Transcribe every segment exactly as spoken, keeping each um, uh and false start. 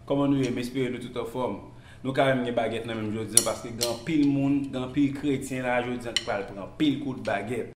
Kòman nou ye? M espere nou tout anfòm. Nou ka menm gen bagèt nan men jodi an, paske gen anpil moun, gen anpil kretyen la jodi an ki pral pran anpil kout bagèt.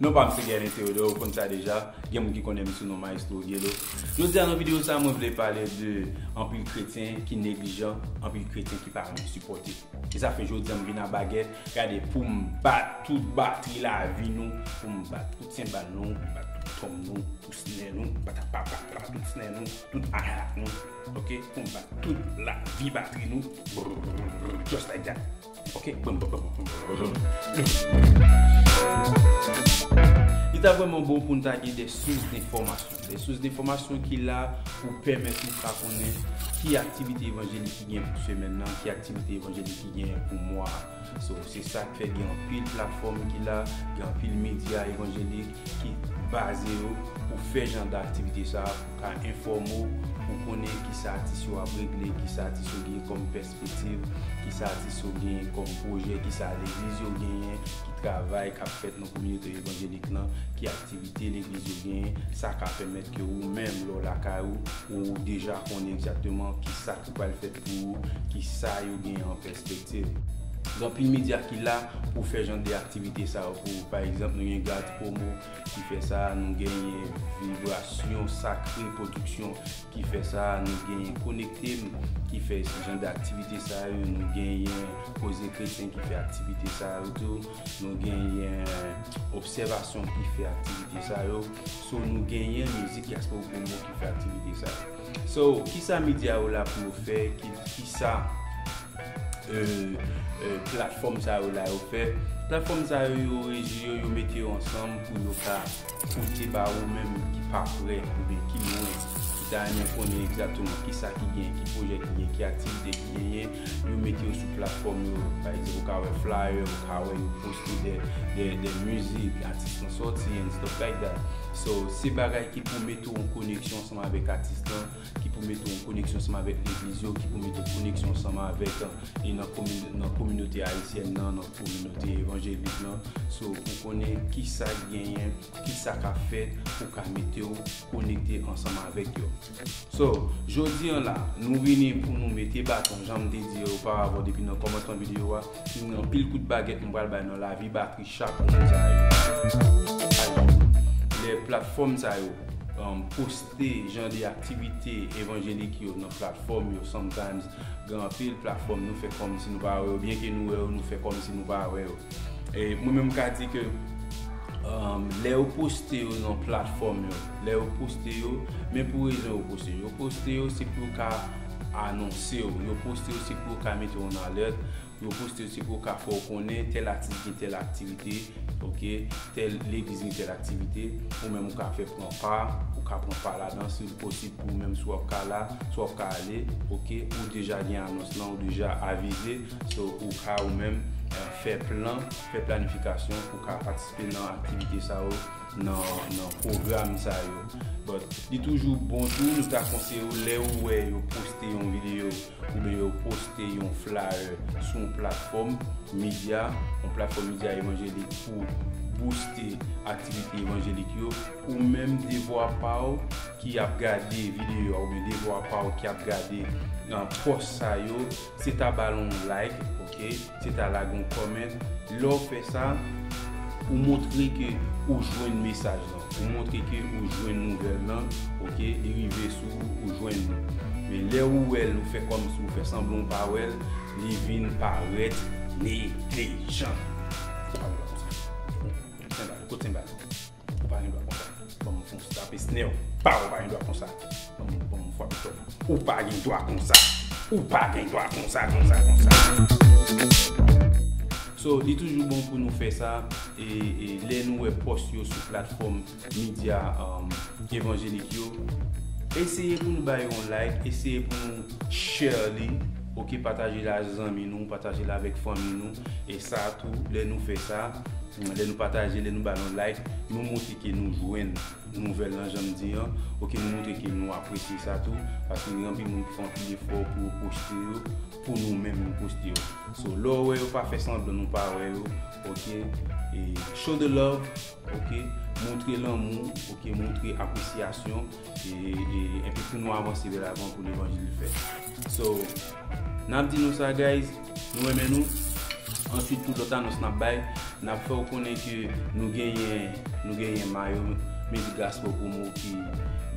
Non pa m se Guerlin Théodore, ou konn sa deja. Gen moun ki konnen m sou non Maestro Guelo. Jodi a nan videyo sa, mwen vle pale de anpil kretyen ki neglijan, anpil kretyen ki pa renmen sipòte. E sa fè jodi a m vin a bagèt, gade pou m bat tout batri lavi nou, pou m bat tout senbal nou, bat tout tonm nou, tout snare nou, bat, bat, bat, bat, tout snare nou, tout hi-hat nou, ok, pou m bat tout lavi batri nou, just like that. Ok. Li ta vrèman bon pou n ta gen de sous denfòmasyon. De sous denfòmasyon ki la pou pèmèt ou ka konnen ki aktivite evanjelik ki gen pou semèn nan, ki aktivite evanjelik ki gen pou mwa a. So, se sa k fè gen anpil platfòm ki la, gen anpil medya evanjelik ki baze yo pou fè jan de aktivite sa a, pou ka enfòme w, pou konnen kisa atis yo ap regle, kisa atis yo gen kòm pèspektiv, kisa atis yo gen kòm pwojè, kisa legliz yo genyen, ki travay k ap fèt nan kominote evanjelik lan, ki aktivite legliz yo genyen, sa ka pèmèt ke ou menm, lè w lakay ou, ou deja konnen egzakteman kisa ki pral fèt pou ou, kisa yo genyen an pèspektiv. Gen anpil medya ki la pou fè jan de aktivite sa yo pou ou. Pa egzanp, nou gen God's Promo ki fè sa, nou genyen Vibrasyon Sakre Pwodiksyon ki fè sa, nou genyen Konekte M ki fè jan de aktivite sa yo, nou genyen Koze Kretyen ki fè aktivite sa yo tou, nou genyen Obsèvasyon ki fè aktivite sa yo, so nou genyen Mizik Diaspora Promo ki fè aktivite sa yo. So, kisa medya yo la pou yo fè, ki, kisa euh, euh, platfòm sa yo la yo fè. Platfòm sa yo, yo reji yo, yo mete yo ansanm pou yo ka pote ba ou menm ki pa prè oubyen ki lwen, ki ta renmen konnen egzakteman kisa ki gen, ki pwojè ki gen, ki aktivite ki genyen. Yo mete yo sou platfòm yo. Pa egzanp, ou ka wè flyer, ou ka wè yo poste de, de, de mizik, atis lan sòti, and stuff like that. So, se bagay ki pou mete w an koneksyon ansanm avèk atis lan, ki pou mete w an koneksyon ansanm avèk legliz yo, ki pou mete w an koneksyon ansanm avèk, e nan komi-, nan kominote ayisyèn nan, nan kominote evanjelik lan. So, pou konnen kisa k genyen, kisa k ap fèt, pou ka mete w konekte ansanm avèk yo. So, jodi an la, nou vini pou nou mete baton, jan m te di oparavan depi nan kòmansman videyo a, nou gen anpil kout bagèt nou pral bay nan lavi batri chak moun sa yo. Lè platfòm sa yo, um, poste jan de aktivite evanjelik yo nan platfòm yo, sometimes gen anpil platfòm nou fè kòmsi nou pa wè yo, byenke nou wè yo, nou fè kòmsi nou pa wè yo. E mwen menm m ka di ke, um, lè yo poste yo nan platfòm yo, lè yo poste yo, men pou rezon yo poste yo. Yo poste yo, se pou yo ka anonse w. Yo poste yo, se pou yo ka mete w an alèt. Yo poste yo, se pou yo ka fè w konnen tèl atis gen tèl aktivite, ok, tèl legliz gen tèl aktivite. Ou menm ou ka fè pran pa, ou ka pran pa ladan, si l posib pou ou menm, si w ap ka la, si w ap ka ale, ok, ou deja gen anons lan, ou deja avize, so ou ka ou menm, eh, fè plan, fè planifikasyon pou ka patisipe nan aktivite sa yo, nan, nan pwogram sa yo. But, li toujou bon tou, nou ta konseye w, lè ou wè yo poste yon videyo, oubyen yo poste yon flyer sou yon platfòm medya, yon platfòm medya evanjelik pou booste aktivite evanjelik yo, ou menm devwa pa w ki ap gade videyo a, oubyen devwa pa w ki ap gade nan pòs sa yo, se ta ba l yon like, ok? Se ta lage yon comment. Lè w fè sa, ou montre ke ou jwenn mesaj lan. Ou montre ke ou jwenn nouvèl lan, ok? Li rive sou ou, ou jwenn li. Men lè ou wè l, ou fè kòmsi ou fè sanblan ou pa wè l, li vin parèt neglijan. Ou pa gen dwa konsa. Senbal, kote senbal? Ou pa gen dwa konsa. Ban m fè yon tape snare. Pa, ou pa gen dwa konsa. Ban m, ban m frape tòm. Ou pa gen dwa konsa. Ou pa gen dwa konsa, konsa, konsa. So, li toujou bon pou nou fè sa, e, e lè nou wè pòs yo sou platfòm medya, um, evanjelik yo, eseye pou nou bay yon like, eseye pou nou share li, ok, pataje l a zanmi nou, pataje l avèk fanmi nou, e sa tou, lè nou fè sa, lè nou pataje, lè nou ba l yon like, nou montre ke nou jwenn, nouvèl lan, jan m di an, ok, nou montre ke nou apresye sa tou, paske gen anpil moun ki fè anpil efò pou yo poste yo, pou nou menm nou poste yo. So, lè w wè yo pa fè sanblan nou pa wè yo, ok, e show the love, ok, montre lanmou, ok, montre apresyasyon, e, e, epi pou nou avanse vè lavan pou levanjil fèt. So, n ap di nou sa, guys, nou renmen nou. Answit, tout lòt anons n ap bay, n ap fè w konnen ke nou genyen, nou genyen mayo Mizik Gaspard Promo ki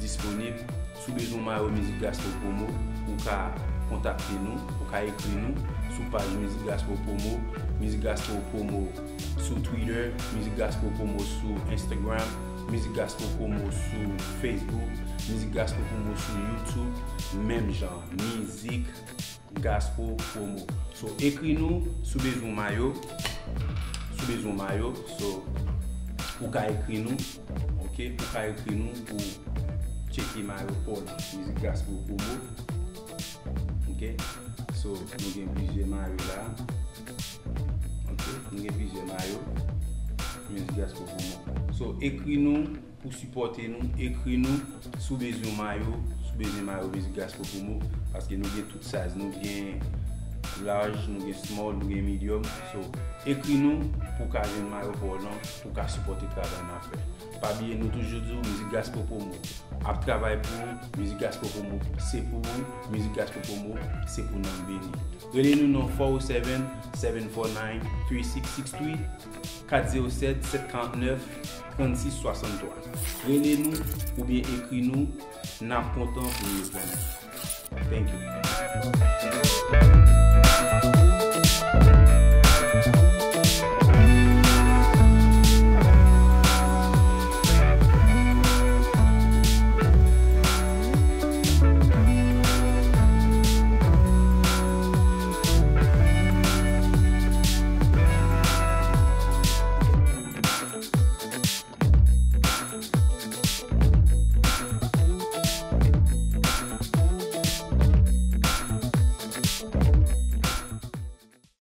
disponib. Si w bezwen mayo Mizik Gaspard Promo, ou ka kontakte nou, ou ka ekri nou sou paj Mizik Gaspard Promo, Mizik Gaspard Promo sou Twitter, Mizik Gaspard Promo sou Instagram, Mizik Gaspard Promo sou Facebook, Mizik Gaspard Promo sou YouTube, menm jan, Mizik Gaspard Promo. So, ekri nou si w bezwen mayo, si w bezwen mayo, so, ou ka ekri nou, ok, ou ka ekri nou pou tcheke mayo pa w lan, Mizik Gaspard Promo, ok, so, nou gen plizyè mayo la, ok, nou gen plizyè mayo, Mizik Gaspard Promo. So, ekri nou pou sipòte nou, ekri nou si w bezwen mayo, si w bezwen mayo Mizik Gaspard Promo, paske nou gen tout size, nou gen large, nou gen small, nou gen medium. So, ekri nou pou w ka jwenn mayo pa w lan, pou w ka sipòte travay n ap fè. Pa bliye, nou toujou di w, Mizik Gaspard Promo ap travay pou ou, Mizik Gaspard Promo se pou ou, Mizik Gaspard Promo se pou nanm beni. Rele nou nan four oh seven, seven four nine, three six six three, kat zewo sèt, sèt karant nèf, trannsis swasanntwa. Rele nou oubyen ekri nou, n ap kontan pou n reponn ou. Thank you.